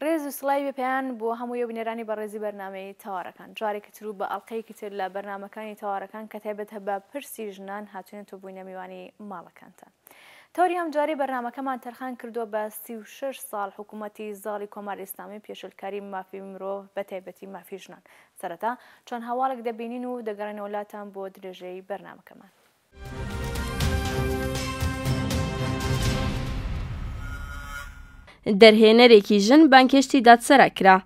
ڕێز و سڵاوی بێ پایان بۆ هەموو یە بینەرانی بەڕێزی بەرنامەی تەوارەکان. جارێکی تر و بە ئەڵقەیەکی تر لە بەرنامەکانی تەوارەکان کە تایبەتە بە پرسی ژنان هاتوینەتەوە بووینە میوانی ماڵەکانتان. تەوەری ئەمجارەی بەرنامەکەمان تەرخان کردووە بە 36 ساڵ حکوومەتی زاڵی کۆماری ئیسلامی و پێشێلکاری مافی مرۆڤ بە تایبەتی مافی ژنان. سەرەتا چەند هەواڵێک دەبینین و دەگەڕێنەوە لاتان بۆ درێژەی بەرنامەکەمان. دەرهێنەرێکی ژن بانگهێشتی دادسەرا کرا.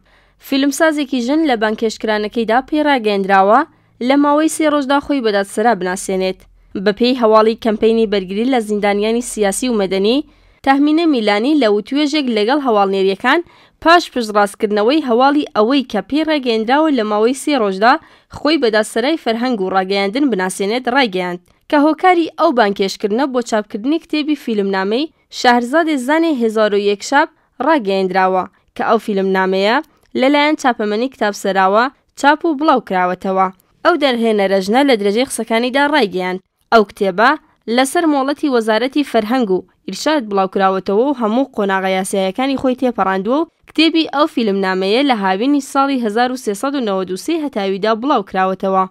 فیلمسازێکی ژن لە بانگهێشتکرانەکەیدا پێی ڕاگەیەندراوە لە ماوەی سێ ڕۆژدا خۆی بە دادسەرا بناسێنێت. بەپێی هەواڵی کەمپەینی بەرگری لە زیندانیانی سیاسی و مەدەنی، تەهمینە میلانی لە وتوێژێک لەگەڵ هەواڵنێرییەکان پاش پشتڕاستکردنەوەی هەواڵی ئەوەی کە پێی ڕاگەیەندراوە لە ماوەی سێ ڕۆژدا خۆی بە دادسەرای فەرهەنگ و ڕاگەیاندن بناسێنێت ڕایگەیاند کە هۆکاری ئەو بانگهێشتکردنە بۆ چاپکردنی کتێبی فیلمنامەی شەهرزادێ زانێ 1001 شب ڕاگەیەندراوە کە ئەو فیلمنامەیە لەلایەن چاپەمەنی کتابسەراوە چاپ و بڵاو کراوەتەوە. ئەو دەرهێنەرە ژنە لە درێژەی قسەکانیدا ڕایگەیاند، ئەو کتێبە لەسەر مۆڵەتی وەزارەتی فەرهەنگ و ئیرشاد بڵاوکراوەتەوە و هەموو قۆناغە یاساییەکانی خۆی تێپەڕاندووە و کتێبی ئەو فیلمنامەیە لە هاوینی ساڵی 1393 هەتاویدا بڵاوکراوەتەوە.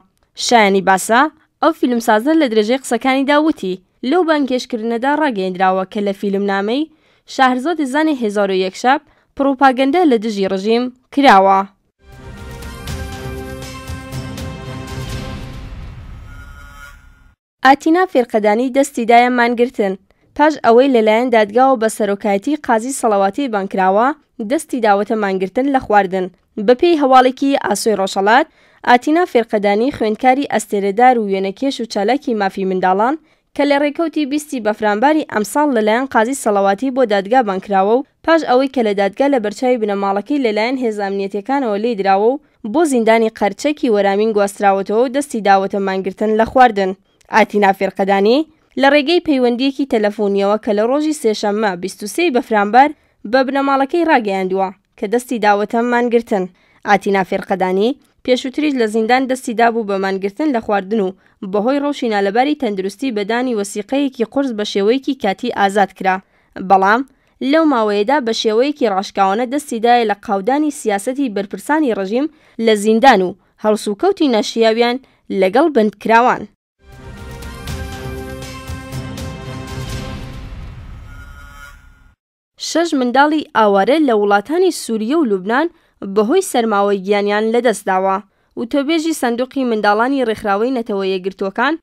شایانی باسە، ئەو فیلمسازە لە درێژەی قسەکانیدا وتی، لەو بانگهێشتکردنەدا ڕاگەیەندراوە کە لە فیلمنامەی، شاهرزاد زان 1001 شب، پڕوپاگەندە لە دژی ڕژیم کراوە. ئاتینا فیرقەدانی دەستی دایە مانگرتن، پاش ئەوەی لەلایەن دادگاوە بە سەرۆکایەتی قازی سەڵەواتی بانگکراوە، دەستی داوەتە مانگرتن لە خواردن. بەپێی هەواڵێکی ئاسۆی ڕۆژهەڵات، ئاتینا فیرقەدانی خوێندکاری ئەستێرەدار و وێنەکێش و چالاکی مافی منداڵان کە لە ڕێکەوتی بیستی بەفرانباری ئەمساڵ لەلایەن قازی سەڵەواتی بۆ دادگا بانگکراوە و پاش ئەوەی کە لە دادگا لە بەرچاوی بنەماڵەکەی لەلایەن هێزە ئەمنیەتیەکانەوە لێی دراوە و بۆ زیندانی قەرچەکی وەرامین گواستراوەتەوە و دەستی داوەتە مانگرتن لە خواردن. ئاتینا فیرقەدانی لە ڕێگەی پەیوەندییەکی تەلەفوونییەوە کە لە ڕۆژی سێشەممە 23 ی بەفرانبار بە بنەماڵەکەی ڕاگەیاندووە کە دەستی داوەتە مانگرتن. ئاتینا فیرقەدانی پێشووتریش لە زیندان دەستی دابوو بە مانگرتن لە خواردن و بەهۆی ڕەوشی نالەباری تەندروستی بە دانی وەسیقەیەکی قورس بە شێوەیەکی کاتی ئازاد کرا بەڵام لەو ماوەیەدا بە شێوەیەکی ڕاشکاوانە دەستی دایە لە قاودانی سیاسەتی بەرپرسانی ڕژیم لە زیندان و هەڵسوکەوتی ناشیاویان لەگەڵ بەندکراوان. شەش منداڵی ئاوارە لە وڵاتانی سوریە و لوبنان بەهۆی سەرماوە گیانیان لەدەستداوە. وتەبێژی سندوقی منداڵانی ڕێکخراوەی نەتەوە یەکگرتووەکان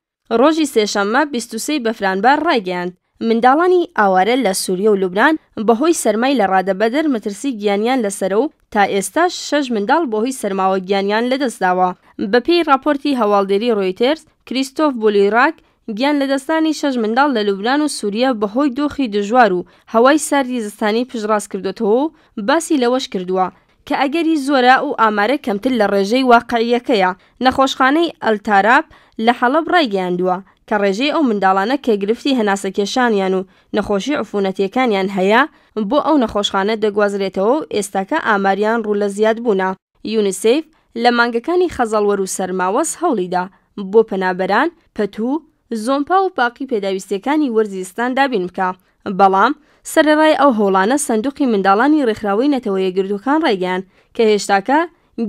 ڕۆژی سێشەممە 23 بەفرانبار ڕایگەیاند، منداڵانی ئاوارە لە سوریە و لوبنان بەهۆی سەرمای لەڕادەبەدەر مەترسی گیانیان لەسەرە و تا ئێستاش شەش منداڵ بەهۆی سەرماوە گیانیان لەدەستداوە. بەپێی ڕاپۆرتی هەواڵدێری ڕۆیتێرز، کریستۆف بولیراک، گیان لەدەستدانی شەش منداڵ لە لوبنان و سوریە بەهۆی دۆخی دژوار و هەوای ساردی زستانی پشتڕاست کردۆتەوە و باسی لەوەش کردووە کە ئەگەری زۆرە ئەو ئامارە کەمتر لە ڕێژەی واقعییەکەیە. نەخۆشخانەی ئەلتاراب لە حەڵەب ڕایگەیاندووە کە ڕێژەی ئەو منداڵانە کە گرفتی هەناسەکێشانیان و نەخۆشی عفونەتییەکانیان هەیە بۆ ئەو نەخۆشخانە دەگوازرێتەوە و ئێستاکە ئاماریان ڕوو لە زیادبوونە. یونیسێف لە مانگەکانی خەزەڵوەر و سەرماوەز هەوڵیدا بۆ پەنابەران پەتوو، زۆمپا و باقی پێداویستییەکانی وەرزی زستان دابین بکا، بەڵام سەرەڕای ئەو هەوڵانە سەندوقی منداڵانی ڕێکخراوەی نەتەوە یەکگرتووەکان ڕایگەیاند کە هێشتاکە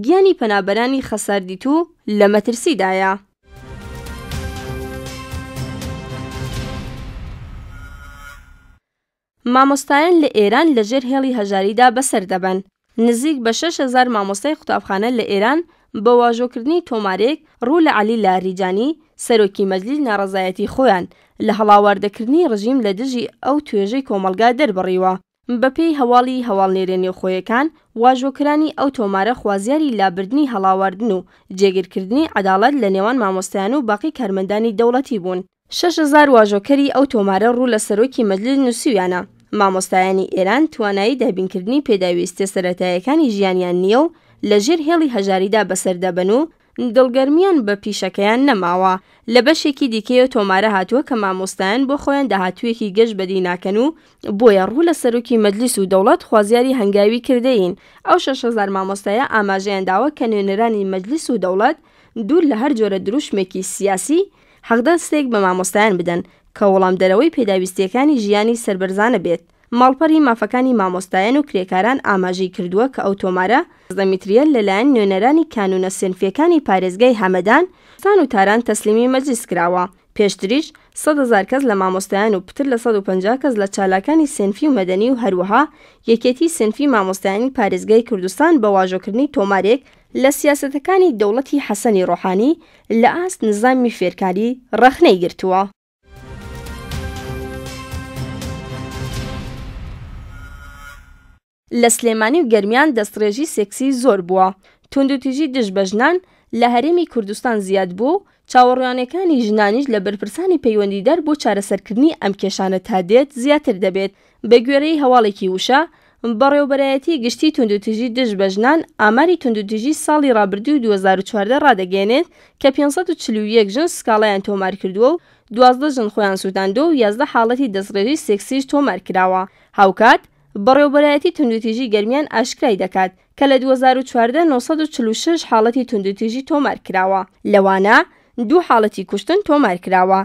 گیانی پەنابەرانی خەساردیتوو لە مەترسیدایە. مامۆستایان لە ئێران لە ژێر هێڵی هەژاریدا بەسەر دەبەن. نزیک بە 6000 مامۆستای قوتابخانە لە ئێران بە واژۆکردنی تۆمارێک ڕوو لە عەلی لاریجانی، سەرۆکی مەجلیس ناڕەزایەتی خۆیان لە هەڵاواردەکردنی ڕژیم لە دژی ئەو توێژەی کۆمەڵگا دەربڕیوە. بە پێی هەواڵی هەواڵنێرە نێوخۆیەکان، واژۆکرانی ئەو تۆمارە خوازیاری لابردنی هەڵاواردن و جێگیرکردنی عەداڵەت لە نێوان مامۆستایان و باقی کارمەندانی دەوڵەتی بوون. 6000 واژۆکەری ئەو تۆمارە ڕوو لە سەرۆکی مەجلیس نووسیویانە، مامۆستایانی ئێران توانایی دابینکردنی پێداویستیە سەرەتایەکانی ژیانیان نییە و لە ژێر هێڵی هەژاریدا بەسەر دەبەن و دڵگەرمیان بە پیشەکەیان نەماوە. لە بەشێکی دیکەی تۆمارە هاتووە کە مامۆستایان بۆ خۆیان داهاتوویەکی گەش بەدی ناکەن و بۆیە ڕوو لە سەرۆکی مەجلیس و دەوڵەت خوازیاری هەنگاوی کردەیین. ئەو 6000 مامۆستایە ئاماژەیان داوە کە نوێنەرانی مەجلیس و دەوڵەت دوور لە هەر جۆرە دروشمێکی سیاسی حەقدەستێک بە مامۆستایان بدەن کە وەڵامدەرەوەی پێداویستییەکانی ژیانی سەربەرزانە بێت. ماڵپەڕی مافەکانی مامۆستایان و کرێکاران ئاماژەی کردووە کە ئەو تۆمارە 15 میترییە لەلایەن نوێنەرانی کانوونە سێنفییەکانی پارێزگای هەمەدان و تاران تەسلیمی مەجلیس کراوە. پێشتریش 100,000 کەس لە مامۆستایان و پتر لە 150 کەس لە چالاکانی سێنفی و مەدەنی و هەروەها یەکێتی سێنفی مامۆستایانی پارێزگای کوردستان بە واژۆکردنی تۆمارێک لە سیاسەتەکانی دەوڵەتی حەسەنی ڕۆحانی لە ئاست نزامی فێرکاری ڕەخنەی گرتووە. لە سلێمانی و گەرمیان دەستڕێژی سێکسی زۆر بووە، توندوتیژی دژ بە ژنان لە هەرێمی کوردستان زیاد بووە و چاوەڕوانییەکانی ژنانیش لە بەرپرسانی پەیوەندیدار بۆ چارەسەرکردنی ئەم کێشانە تا دێت زیاتر دەبێت. بەگوێرەی هەواڵێکی وشە، بەڕێوەبەرایەتی گشتی توندوتیژی دژ بە ژنان ئاماری توندوتیژی ساڵی ڕابردووی 2014 ڕادەگەیەنێت کە 541 ژن سکاڵایان تۆمارکردووە و 12 ژن خۆیان سووتاندووە و 11 حاڵەتی دەستڕێژی سێکسیش تۆمارکراوە. هاوکات، بەڕێوەبەرایەتی توندوتیژی گەرمیان ئاشکرای دەکات کە لە 2014 946 حاڵەتی توندوتیژی تۆمارکراوە، لەوانە دوو حاڵەتی کوشتن تۆمارکراوە.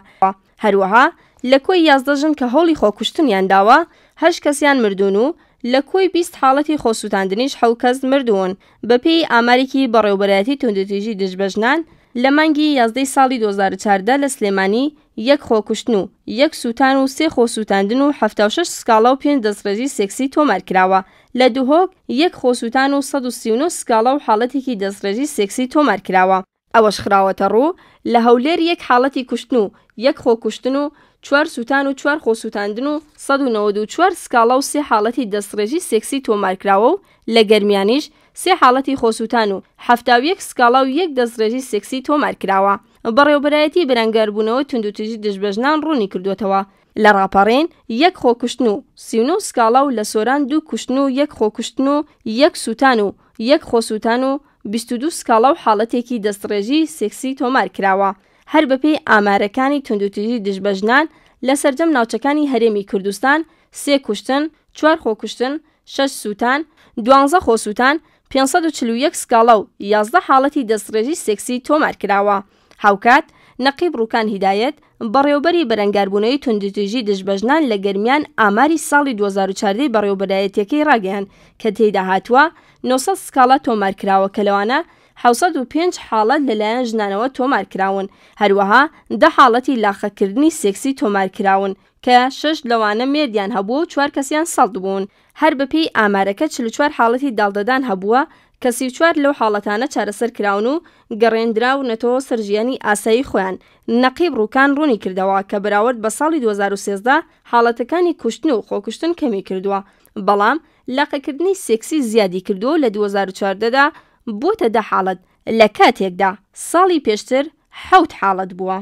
هەروەها لە کۆی 11 ژن کە هەوڵی خۆکوشتنیان داوە، هەشت کەسیان مردوون و لە کۆی 20 حاڵەتی خۆسووتاندنیش حەوت کەس مردوون. بەپێی ئامارێکی بەڕێوەبەرایەتی توندوتیژی دژ بە ژنان، لە مانگی یازدەی ساڵی 2014 لە سلێمانی یەک خۆکوشتن و یەک سووتان و سێ خۆسووتاندن و 76 سکاڵا و پێنج دەستڕێژی سێکسی تۆمارکراوە. لە دهۆک یەک خۆسووتان و 139 سکاڵا و حاڵەتێکی دەستڕێژی سێکسی تۆمارکراوە. ئەوەش خراوەتەڕوو، لە هەولێر یەک حاڵەتی کوشتن و یەک خۆکوشتن و چوار سووتان و چوار خۆسووتاندن و 194 سکاڵا و سێ حاڵەتی دەستڕێژی سێکسی تۆمارکراوە و لە گەرمیانیش سێ حاڵەتی خۆسووتان و 71 سکاڵا و یەک دەستڕێژی سێکسی تۆمارکراوە. بەڕێوەبەرایەتی بەرەنگاربوونەوەی توندوتیژی دژ بە ژنان ڕوونیکردووەتەوە، لە ڕاپەڕین یەک خۆکوشتن و 39 سکاڵا و لە سۆران دوو کوشتن و یەک خۆکوشتن و یەک سووتان و یەک خۆسووتان و 22 سکاڵا و حاڵەتێکی دەستڕێژی سێکسی تۆمار کراوە. هەر بەپێی ئامارەکانی توندوتیژی دژ بە ژنان لە سەرجەم ناوچەکانی هەرێمی کوردستان سێ کوشتن، چوار خۆکوشتن، شەش سووتان، دوانزە خۆسووتان، 541 سکاڵا و 11 حاڵەتی دەستڕێژی سێکسی تۆمار کراوە. هاوکات، نەقیب ڕوکان هیدایەت، بەڕێوەبەری بەرەنگاربوونەوەی توندوتیژی دژ بە ژنان لە گەرمیان ئاماری ساڵی 2014 ی بەڕێوەبەرایەتییەکەی ڕاگەیاند کە تێیدا هاتووە 900 سکاڵا تۆمارکراوە کە لەوانە 705 حاڵەت لەلایەن ژنانەوە تۆمارکراون، هەروەها دە حاڵەتی لاقەکردنی سێکسی تۆمارکراون کە شەش لەوانە مێردیان هەبووە و چوار کەسیان سەڵت بوون. هەر بەپێی ئامارەکە 44 حاڵەتی داڵدەدان هەبووە کە 34 لەو حاڵەتانە چارەسەر کراون و گەڕێندراونەتەوە سەر ژیانی ئاسایی خۆیان. نەقیب ڕوکان ڕوونی کردەوە کە بەراورد بە ساڵی 2013 حاڵەتەکانی کوشتن و خۆکوشتن کەمی کردووە، بەڵام لاقەکردنی سێکسی زیادی کردووە و لە 2014 دا بووەتە دە حاڵەت، لە کاتێکدا ساڵی پێشتر حەوت حاڵەت بووە.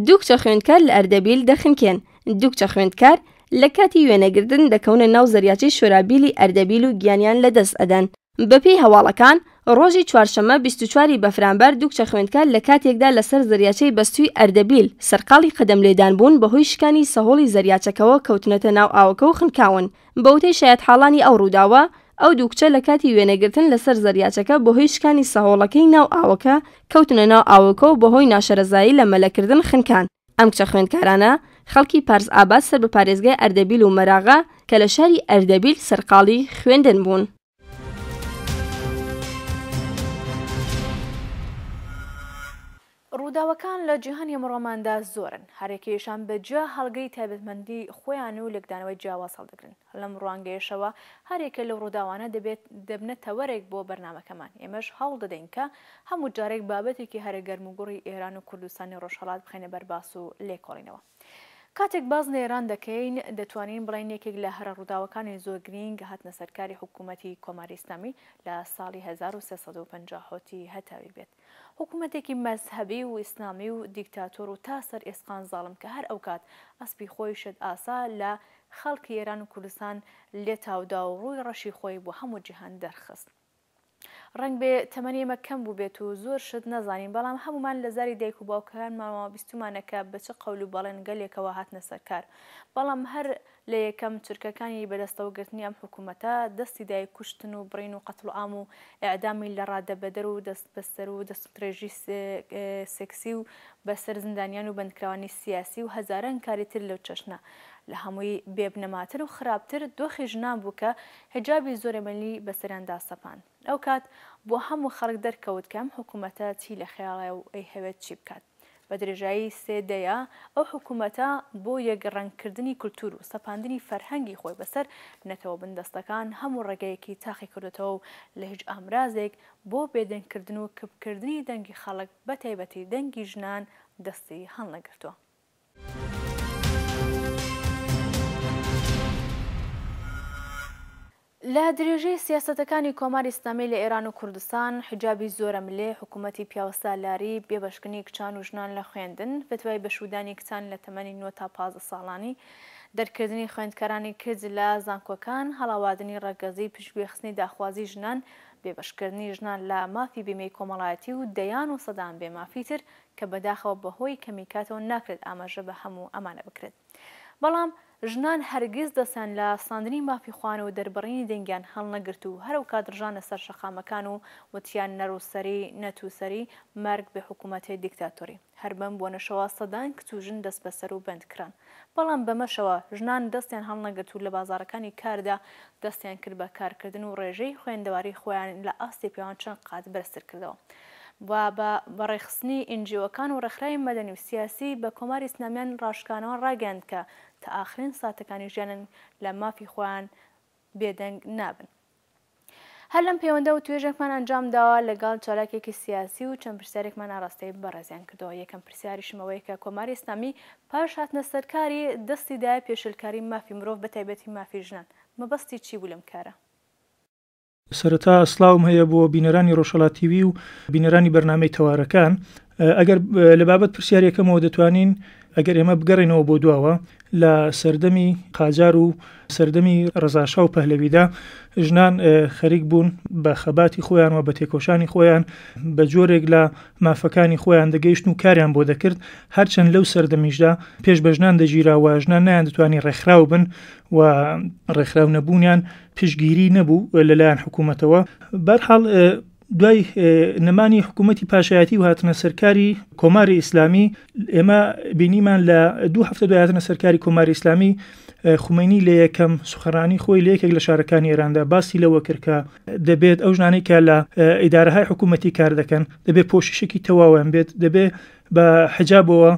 دوو کچە خوێندکار لە ئەردەبیل دەخنکێن. دوو کچە خوێندکار لە کاتی وێنەگرتن دەکەونە ناو زەریاچەی شۆرابیلی ئەردەبیل و گیانیان لەدەست ئەدەن. بەپێی هەواڵەکان، ڕۆژی چوارشەممە 24 ی بەفرانبەر دوو کچە خوێندکار لە کاتێکدا لەسەر زەریاچەی بەستووی ئەردەبیل سەرقاڵی قەدەم لێدان بوون بەهۆی شکانی سەهۆڵی زەریاچەکەوە کەوتنەتە ناو ئاوەکە و خنکاون. بەوتەی شایەتحاڵانی ئەو ڕووداوە، ئەو دوو کچە لە کاتی وێنەگرتن لەسەر زەریاچەکە بەهۆی شکانی سەهۆڵەکەی ناو ئاوەکە کەوتنە ناو ئاوەکە و بەهۆی ناشەرەزایی لە مەلەکردن خنکان. ئەم کچە خوێندکارانە خەڵکی پارس ئاباد سەر بە پارێزگای ئەردەبیل و مەراغە کە لە شاری ئەردەبیل سەرقاڵی خوێندن بوون. ڕووداوەکان لە جیهانی ئەمڕۆماندا زۆرن، هەریەکەیشان بە جیا هەڵگری تایبەتمەندی خۆیان و لێکدانەوەی جیاواز هەڵدەگرن. لەم ڕوانگەیەشەوە هەریەکە لەو ڕووداوانە دەبێت دەبنە تەوەرێک بۆ بەرنامەکەمان. ئێمەش هەوڵ دەدەین کە هەموو جارێک بابەتێکی هەرە گەرموگوڕی ئێران و کوردستانی ڕۆژهەڵات بخەینە بەر باس و لێکۆڵینەوە. کاتێک باس لە ئێران دەکەین، دەتوانین بڵێین یەکێک لە هەرە ڕووداوەکانی زۆر گرینگ هاتنە سەرکاری حکوومەتی کۆماری ئیسلامی لە ساڵی 1357 ی هەتاوی بێت. حکوومەتێکی مەزهەبی و ئیسلامی و دیکتاتۆر و تا سەر ئێسقان زاڵم کە هەر ئەوکات ئەسپی خۆی شێت ئاسا لە خەڵکی ئێران و کوردستان لێ تاودا و ڕووی ڕەشی خۆی بۆ هەموو جیهان دەرخست. ڕەنگبێ تەمەنی ئێمە کەم بووبێت و زۆر شت نەزانین، بەڵام هەموومان لە زاری دایک و باوکەکانمانەوە بیستوومانە کە بە چ قەول و بەڵێن گەلێکەوە هاتنە سەر کار. بەڵام هەر لە یەکەم چرکەکانی بەدەستەوەگرتنی ئەم حکوومەتە، دەستی دایە کوشتن و بڕین و قەتڵوعام و ئێعدامی لەڕادەبەدەر و دەستبەسەر و دەستدرێژی سێکسی و بەسەر زیندانیان و بەندکراوانی سیاسی و هەزاران کاری تر لەو چەشنە. لە هەمووی بێبنەماتر و خراپتر دۆخی ژنان بوو کە حیجابی زۆرەملی بەسەریاندا سەپاند. ئەوکات بۆ هەموو خەڵک دەرکەوت کە ئەم حکوومەتە چی لە خەیاڵە و ئەیهەوێت چی بکات. بە درێژایی سێ دەیە ئەو حکوومەتە بۆ یەک ڕەنگ کردنی کولتوور و سەپاندنی فەرهەنگی خۆی بەسەر نەتەوە بندەستەکان هەموو ڕێگەیەکی تاقی کردۆتەوە و لە هیچ ئامرازێک بۆ بێدەنگ کردن و کپ کردنی دەنگی خەڵک بە تایبەتی دەنگی ژنان دەستی هەڵنەگرتووە. لە درێژەی سیاسەتەکانی کۆماری ئیسلامی لە ئێران و کوردستان، حیجابی زۆرەملێ، حکوومەتی پیاوسالاری، بێبەشکردنی کچان و ژنان لە خوێندن، فتوای بەشوودانی کچان لە تەمەنی نۆ تا 15 ساڵانی، دەرکردنی خوێندکارانی کچ لە زانکۆکان، هەڵاواردنی ڕەگەزی، پشتگوێخستنی داخوازی ژنان، بێبەشکردنی ژنان لە مافی بیمەی کۆمەڵایەتی و دەیان و سەدان بێمافی تر کە بەداخەوە بەهۆی کەمی کاتەوە ناکرێت ئاماژە بە هەموو ئەمانە بکرێت. بەڵام ژنان هەرگیز دەستیان لە سەندنی مافی خۆیان و دەربڕینی دەنگیان هەڵنەگرت و هەرەوکات ڕژانە سەر شەقامەکان و وتیان نە ڕووسەری نە تووسەری، مەرگ بە حکوومەتی دیکتاتۆری. هەر بەم بۆنەشەوە سەدان کچ و ژن دەستبەسەر و بەند کران. بەڵام بەمەشەوە ژنان دەستیان هەڵنەگرت و لە بازاڕەکانی کاردا دەستیان کرد بە کارکردن و ڕێژەی خوێندەواری خۆیان لە ئاستی پیاوان چەند قات بەرزتر کردەوە. و بە بەڕێخستنی ئینجیۆکان و ڕێکخراوی مەدەنی و سیاسی بە کۆماری ئیسلامیان ڕاشکانەوە ڕاگەیاند کە تا ئاخرین ساتەکانی ژیانن لە مافی خۆیان بێدەنگ نابن. هەر لەم پێوەندە وتوێژێکمان ئەنجام داوە لەگەڵ چالاکێکی سیاسی و چەند پرسیارێکمان ئاراستەی بەڕێزیان کردەوە. یەکەم پرسیاریشم ئەوەیە کە کۆماری ئیسلامی پاش هاتنە سەرکاری دەستی دایە پێشێلکاری مافی مرۆڤ بە تایبەتی مافی ژنان، مەبەستی چی بوو لەم کارە؟ سەرەتا سڵاوم هەیە بۆ بینەرانی ڕۆژهەڵات تیوی و بینەرانی بەرنامەی تەوارەکان. ئەگەر لە بابەت پرسیارەکەمەوە دەتوانین ئەگەر ئێمە بگەڕێینەوە بۆ دواوە لە سەردەمی قاجار و سەردەمی ڕەزاشا و پەهلەویدا ژنان خەریک بوون بە خەباتی خۆیان و بە تێکۆشانی خۆیان بە جۆرێک لە مافەکانی خۆیان دەگەیشتن و کاریان بۆ دەکرد هەرچەند لەو سەردەمیشدا پێش بە ژنان دەگیرا و ژنان نەیاندەتوانی ڕێکخراو بن و ڕێکخراو نەبوونیان پشتگیری نەبوو لەلایەن حکوومەتەوە. بەرحاڵ دوای نەمانی حکوومەتی پاشایەتی و هاتنە سەرکاری کۆماری ئیسلامی ئێمە بینیمان لە دوو هەفتە دوای هاتنە سەرکاری کۆماری ئیسلامی خومەینی لە یەکەم سوخەرانی خۆی لە یەکێک لە شارەکانی ئێراندا باسی لەوە کرد کە دەبێت ئەو ژنانەی کە لە ئیدارەهای حکوومەتی کار دەکەن دەبێت پۆششێکی تەواویان بێت دەبێت بە حجابەوە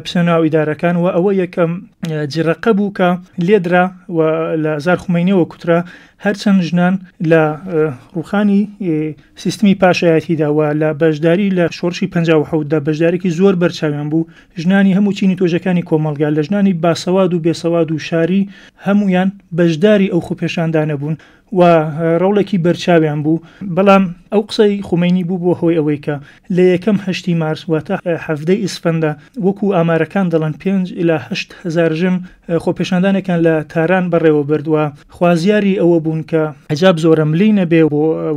بچنە ناو ئیدارەکان و ئەوە یەکەم جرەقە بوو کە لێدرا و لە زار خومەینیەوە کوترا هەرچەند ژنان لە ڕوخانی سیستمی پاشایەتیدا و لە بەشداری لە شۆڕشی 57 دا بەشدارێکی زۆر بەرچاویان بوو ژنانی هەموو چینی تۆژەکانی کۆمەڵگا لە ژنانی باسەواد و بێسەواد و شاری هەمویان بەشداری ئەو خۆپێشاندانە بوون و ڕۆڵێکی بەرچاویان بوو، بەڵام ئەو قسەی خومەینی بوو بۆ هۆی ئەوەی کە لە یەکەم هەشتی مارس واتە حەڤدەی ئیسفەندە وەکوو ئامارەکان دەڵێن پێنج ئیلا 8000 ژن خۆپێشاندانێکیان لە تاران بەڕێوە برد و خوازیاری ئەوە بوون کە حجاب زۆرەملی نەبێ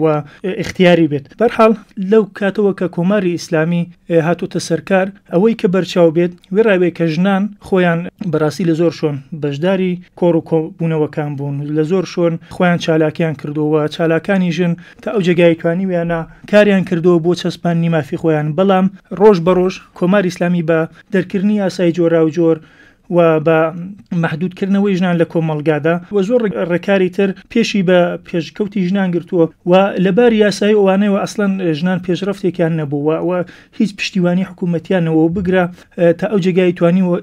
و ئیختیاری بێت. بەرحاڵ لەو کاتەوە کە کۆماری ئیسلامی هاتۆتە سەر کار ئەوەی کە بەرچاو بێت وێڕای ئەوەی کە ژنان خۆیان بەڕاستی لە زۆر شۆن بەشداری کۆڕ و کۆبوونەوەکان بوون لە زۆر شۆن خۆیان چالاکیان کردووە و چالاکانی ژن تا ئەو جێگای توانیویانە کاریان کردووە بۆ چەسپاندنی مافی خۆیان بەڵام ڕۆژ بە ڕۆژ کۆماری ئیسلامی بە دەرکردنی یاسای جۆراوجۆر و بە مەحدود کردنەوەی ژنان لە کۆمەڵگادا و زۆر ڕێکاری تر پێشی بە پێشکەوتی ژنان گرتووە و لە باری یاسایی ئەوانەوە ئەسڵەن ژنان پێشڕەفتێکیان نەبوو و هیچ پشتیوانی حکوومەتیان نەوە و بگرە تا ئەو جێگای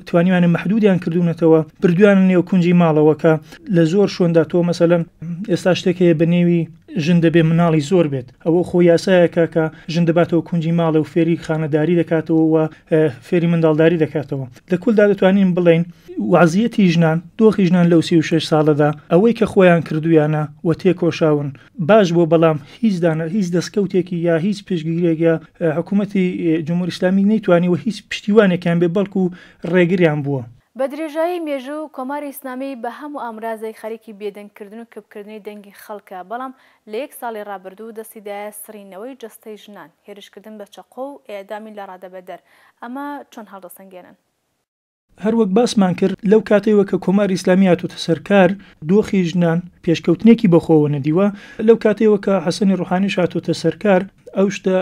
توانیوانە مەحدودیان کردوونەتەوە بردویانە نێو کونجی ماڵەوە کە لە زۆر شوێندا تۆ مەسەلەن ئێستا شتێک هەیە بە نێوی ژن دەبێ مناڵی زۆر بێت ئەوە خۆ یاسایەکە کە ژن دەباتەوە کونجی ماڵێ و فێری خانەداری دەکاتەوە و فێری منداڵداری دەکاتەوە. لە کولدا دەتوانین بڵێین وەزیەتی ژنان، دۆخی ژنان لەو 36 ساڵەدا ئەوەی کە خۆیان کردوویانە و تێکۆشاون باش بووە بەڵام هیچ دانە هیچ دەستکەوتێکی یا هیچ پشتگیریەک یا حکوومەتی جمهوری ئیسلامی نەیتوانیوە هیچ پشتیوانێکیان بێ بەڵکو ڕێگریان بووە. بە درێژایی مێژوو، کۆماری ئیسلامی بە هەموو ئامرازێک خەریکی بێدەنگ کردن و کپ کردنی دەنگی خەڵکە، بەڵام لە یەک ساڵی ڕابردوو دەستی دایە سڕینەوەی جەستەی ژنان، هێرشکردن بە چەقۆ و ئێعدامی لەڕادەبەدەر. ئەمە چۆن هەڵدەسەنگێنن؟ هەر وەک باسمان کرد لەو کاتەیوە کە کۆماری ئیسلامی هاتۆتە سەر کار دۆخی ژنان پێشکەوتنێکی بەخۆوە نەدیوە، لەو کاتەیوە کە حەسەنی ڕوحانیش هاتۆتە سەر کار ئەو شتە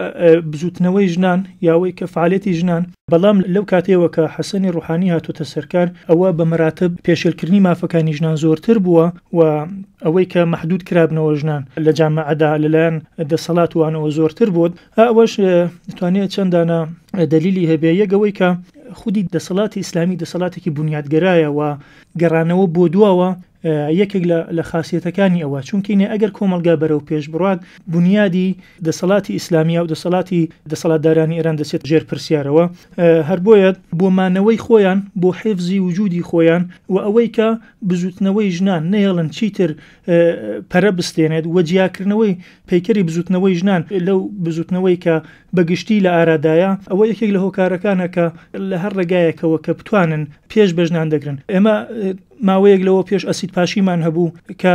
بزوتنەوەی ژنان یاوەی کە فعالێتی ژنان، بەڵام لەو کاتەیەوە کە حەسەنی ڕوحانی هاتۆتە سەر کار ئەوە بە مەراتب پێشێلکردنی مافەکانی ژنان زۆرتر بووە و ئەوەی کە مەحدود کرابنەوە ژنان لە جامعەدا لەلایەن دەسەڵات وانەوە زۆرتر بووت. ئەوەش دەتوانێت چەند دانە دەلیلی هەبێ، یەک ئەوەی کە خودی دەسەڵاتی ئیسلامی دەسەڵاتێکی بونیادگەرایە و گەڕانەوە بۆ دواوە یەکێک لە خاسیەتەکانی ئەوە، چونکینە ئەگەر کۆمەڵگا بەرەو پێش بڕات بونیادی دەسەڵاتی ئیسلامیە و دەسەڵاتی دەسەڵاتدارانی ئێران دەچێت ژێر پرسیارەوە. هەر بۆیە بۆ مانەوەی خۆیان، بۆ حیفزی وجودی خۆیان و ئەوەی کە بزوتنەوەی ژنان نەهێڵن چیتر پەرە بستێنێت و جیاکردنەوەی پەیکەری بزوتنەوەی ژنان لەو بزوتنەوەی کە بە گشتی لە ئارادایە، ئەوە یەکێک لە هۆکارەکانە کە لە هەر ڕێگایەکەوە کە بتوانن پێش بە ژنان دەگرن. ئێمە ماوەیەک لەوە پێش ئەسید پاشیمان هەبوو کە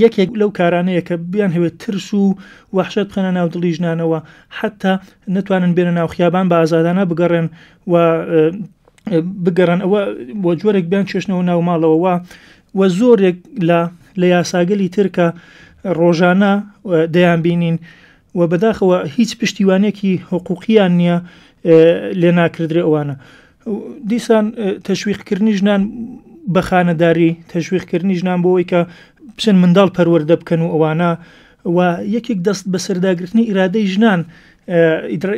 یەکێک لەو کارانەیە کە بیانهەوێت ترس و وەحشەت بخەنە ناو دڵی ژنانەوە حەتا نەتوانن بێنە ناو خیابان بە ئازادانە بگەڕێن و بگەڕێن ئەوە بۆ جۆرێک بیان چێشنەوە ناو ماڵەوە و و زۆرێک لە لە یاساگەلی تر کە ڕۆژانە دەیان بینین و بەداخەوە هیچ پشتیوانێکی حقوقیان نییە لێ ناکردرێ ئەوانە دیسان تەشویقکردنی ژنان بە خانەداری تەشویقکردنی ژنان بۆ ئەوەی کە بچن منداڵ پەروەردە بکەن و ئەوانە و یەکێک دەست بەسەرداگرتنی ئیرادەی ژنان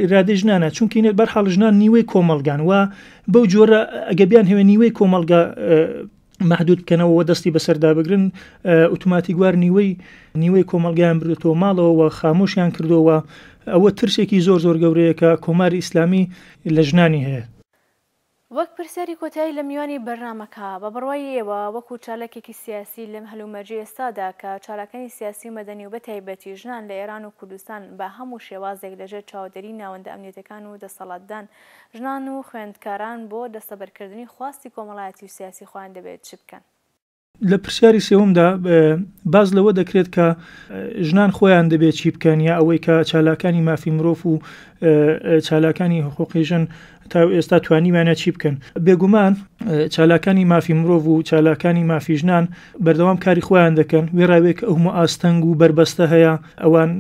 ئیرادەی ژنانە چونکی بەرحاڵ ژنان نیوەی کۆمەڵگان و بەو جۆرە ئەگە بیان هەوێ نیوەی کۆمەڵگا مەحدود بکەنەوە و دەستی بەسەردا بگرن ئوتوماتیکوار نیوەی نیوەی کۆمەڵگایان بردوێتەوە ماڵەوە و خامۆشیان کردەوە ئەوە ترسێکی زۆر زۆر گەورەیە کە کۆماری ئیسلامی لە ژنانی هەیە. وەک پرسیاری کۆتایی لە میوانی بەرنامەکە، بە بڕوای ئێوە وەکو چالاکێکی سیاسی لەم هەلومەرجەی ئێستادا کە چالاکانی سیاسی و مەدەنی و بەتایبەتی ژنان لە ئێران و کوردستان بە هەموو شێوازێک لەژێر چاودێری ناوەندە ئەمنیەتەکان و دەسەڵاتدان ژنان و خوێندکاران بۆ دەستەبەرکردنی خواستی کۆمەڵایەتی و سیاسی خۆیان دەبێت چ بکەن؟ لە پرسیاری سێوەمدا باس لەوە دەکرێت کە ژنان خۆیان دەبێت چی بکەن یا ئەوەی کە چالاکانی مافی مرۆڤ و چالاکانی حقوقی ژن تا ئێستا توانیویانە چی بکەن. بێگومان چالاکانی مافی مرۆڤ و چالاکانی مافی ژنان بەردەوام کاری خۆیان دەکەن، وێڕای ئەوەی کە ئەو هەموو ئاستەنگ و بەربەستە هەیە ئەوان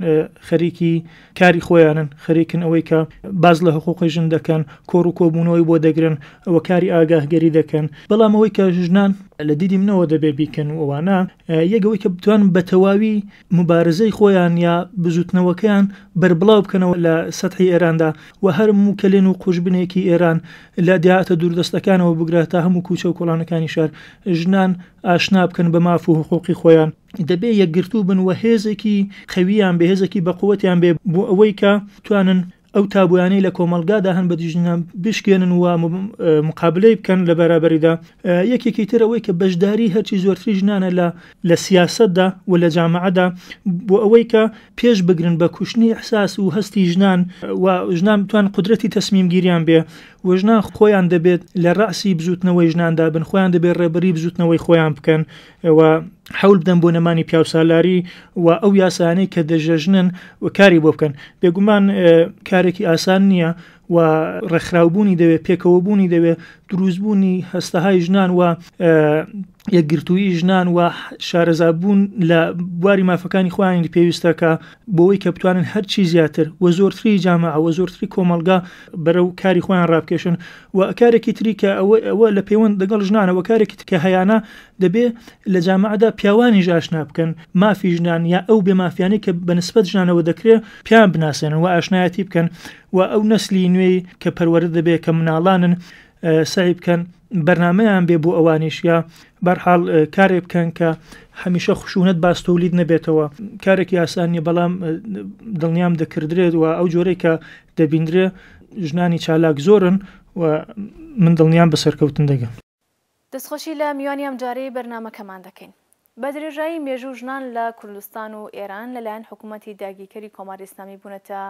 خەریکی کاری خۆیانن، خەریکن ئەوەی کە باس لە حقوقی ژن دەکەن، کۆڕ و کۆبوونەوەی بۆ دەگرن و کاری ئاگاهگەری دەکەن، بەڵام ئەوەی کە ژنان لە دیدی منەوە دەبێ بیکەن و ئەوانە یەک ئەوەی کە بتوانن بە تەواوی موبارزەی خۆیان یا بزووتنەوەکەیان بەربڵاو بکەنەوە لە سەتحی ئێراندا و هەر موو کەلێن و قوژبنێکی ئێران لە دێهاتە دووردەستەکانەوە بگرە تا هەموو کوچە و کۆڵانەکانی شار ژنان ئاشنا بکەن بە ماف و حقوقی خۆیان. دەبێ یەکگرتوو بن و هێزێکی قەوییان بێ، هێزێکی بەقوەتیان بێ بۆ ئەوەی کە بتوانن ئەو تابویانەی لە کۆمەڵگادا هەن بە دژی ژنان بشکێنن و مقابلەی بکەن لە بەرابەریدا. یەکێکی تر ئەوەی کە بەشداری هەرچی زۆرتری ژنانە لە لە سیاسەتدا و لە جامعەدا بۆ ئەوەی کە پێش بگرن بە کوشتنی ئیحساس و هەستی ژنان و ژنان بتوان قودرەتی تەسمیمگیریان بێ و ژنان خۆیان دەبێت لە ڕەئسی بزوتنەوەی ژناندا بن، خۆیان دەبێت ڕێبەری بزوتنەوەی خۆیان بکەن و حەول بدەن بۆ نەمانی پیاوسالاری و ئەو یاسایانەی کە دەژەژنن و کاری بۆ بکەن. بێگومان کارێکی ئاسان نییە و ڕێکخراوبوونی دەوێت، پێکەوەبوونی دەوێت، دروستبوونی هەستەهای ژنان و یەکگرتوویی ژنان و شارەزابوون لە بواری مافەکانی خۆیانی پێویستە کە بۆی کە بتوانن هەرچی زیاتر و زۆرتری جامعە و زۆرتری کۆمەڵگا بەرەو کاری خۆیان ڕابکێشن و کارێکی تری کە ئەوە لە پەیوەند لەگەڵ ژنانە و کارێکی تر کە هەیانە دەبێ لە جامعەدا پیاوانیش ئاشنا بکەن مافی ژنان یا ئەو بێ مافیانەی کە بە نسبەت ژنانەوە دەکرێ پێیان بناسێنن و ئاشنایەتی بکەن و ئەو نەسلی نوێی کە پەروەردە دەبێ کە مناڵانن سەعی بکەن بەرنامەیان بێ بۆ ئەوانیش یا بەرحاڵ کارێک بکەن کە هەمیشە خشونەت باز تۆلید نەبێتەوە کارێکی ئاسان نیە بەڵام دڵنیام دەکردرێت و ئەو جۆرەی کە دەبیندرێ ژنانی چالاک زۆرن و من دڵنیام بە سەرکەوتن دەگەن. دەستخۆشی لە میوانی ئەمجارەی بەرنامەکەمان دەکەین. بە درێژایی مێژوو ژنان لە کوردستان و ئێران لەلایەن حکوومەتی داگیرکەری کۆماری ئیسلامی بوونەتە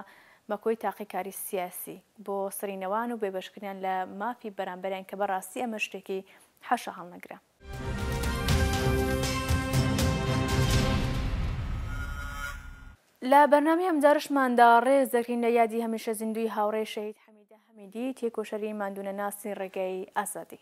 مەکۆی تاقیکاری سیاسی بۆ سڕینەوان و بێبەشکردنیان لە مافی بەرامبەریان کە بەڕاستی ئەمە شتێکی. حاشا هەڵنەگرە. لە بەرنامەی ئەمجارەشماندا ڕێز دەگرین لە یادی هەمیشە زیندووی هاوڕێ شەهید حەمیدە حەمیدی تێکۆشەری ماندوونەناسی ڕێگای ئازادی.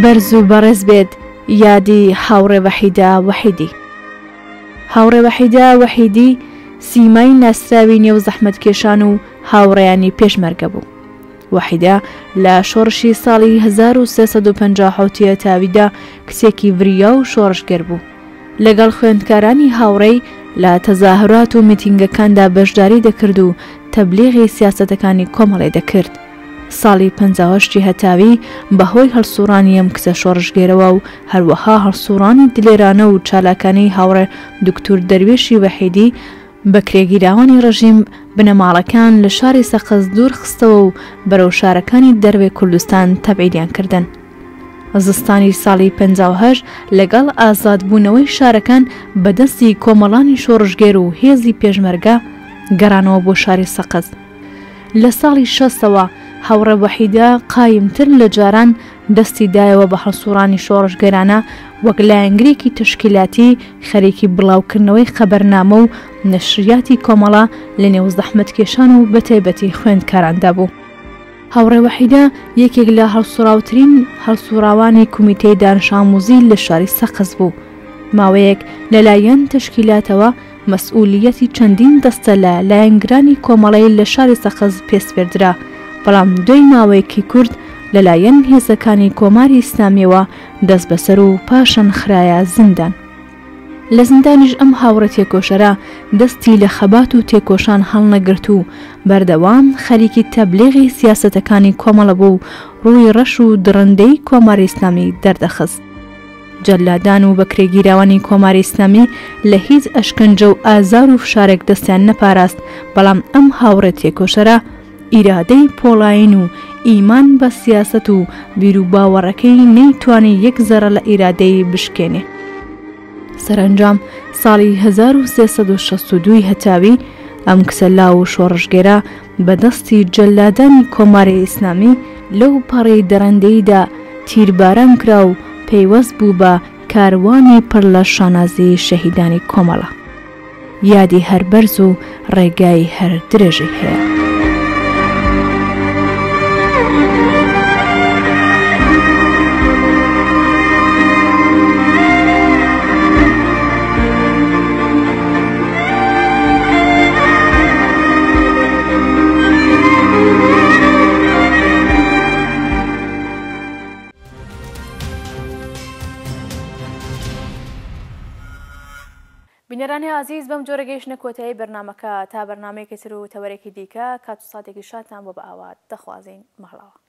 بەرز و بەڕێز بێت یادی هاوڕێ وەحیدە وەحیدی. هاوڕێ وەحیدە وەحیدی سیمای ناسراوی نێو زەحمەتکێشان و هاوڕێیانی پێشمەرگە بوو. وەحیدە لە شۆڕشی ساڵی 1357 ی هەتاویدا کچێکی وریا و شۆڕشگێر بوو. لەگەڵ خوێندکارانی هاوڕێی لە تەزاهورات و میتینگەکاندا بەشداری دەکرد و تەبلیغی سیاسەتەکانی کۆمەڵەی دەکرد. ساڵی 58 ی هەتاوی بە هۆی هەڵسووڕانی ئەم کچە شۆڕشگێرەوە و هەروەها هەڵسووڕانی دلێرانە و چالاکانەی هاوڕێ دوکتور دەروێشی وەحیدی، بەکرێگیراوانی ڕژیم بنەماڵەکان لە شاری سەقز دوور خستەوە و بەرەو شارەکانی دەرەوەی کوردستان تەبعیدیان کردن. زستانی ساڵی 58 لەگەڵ ئازادبوونەوەی شارەکان بە دەستی کۆمەڵانی شۆڕشگێر و هێزی پێشمەرگە گەڕانەوە بۆ شاری سەقز. لە ساڵی شەستەوە هاوڕێ وەحیدە قایمتر لە جاران دەستی دایەوە بە هەڵسوڕانی شۆڕشگێرانە وەک لایەنگرێکی تەشکیلاتی خەریکی بڵاوکردنەوەی خەبەرنامە و نەشریاتی کۆمەڵە لە نێو زەحمەتکێشان و بەتایبەتی خوێندکاراندا بوو. هاوڕێ وەحیدە یەکێک لە هەڵسوڕاوترین هەڵسوڕاوانی کومیتەی دانشئاموزی لە شاری سەقز بوو. ماوەیەک لە لایەن تەشکیلاتەوە مەسئولییەتی چەندین دەستە لە لایەنگرانی کۆمەڵەی لە شاری سەقز پێ سپێردرا، بەڵام دوای ماوەیەکی کورت لە لایەن هێزەکانی کۆماری ئیسلامییەوە دەستبەسەر و پاشان خرایە زیندان. لە زیندانیش ئەم هاوڕێ تێکۆشەرە دەستی لە خەبات و تێکۆشان هەڵنەگرت و بەردەوام خەریکی تەبلیغی سیاسەتەکانی کۆمەڵە بوو و ڕووی ڕەش و دڕندەی کۆماری ئیسلامی دەردەخست. جەلادان و بەکرێگیراوانی کۆماری ئیسلامی لە هیچ ئەشکەنجە و ئازار و فشارێک دەستیان نەپاراست، بەڵام ئەم هاوڕێ تێکۆشەرە ئیرادەی پۆڵایین و ئیمان بە سیاسەت و بیروباوەڕەکەی نەیتوانی یەک زەڕە لە ئیرادەی بشکێنێ. سەرەنجام ساڵی 1362 ی هەتاوی ئەم کچە لاو و شۆڕشگێرە بە دەستی جەلادانی کۆماری ئیسلامی لەو پەڕی دڕندەییدا تیرباران کرا و پەیوەست بوو بە کاروانی پڕ لە شانازیی شەهیدانی کۆمەڵە. یادی هەر بەرز و ڕێگای هەر درێژەی هەیە. بینەرانی ئازیز بەم جۆرە گەیشتنە کۆتایی بەرنامەکە تا بەرنامەیەکی تر و تەوەرێکی دیکە کات و ساتێکی شادتان بۆ بە ئاوات دەخوازین ماڵاوا.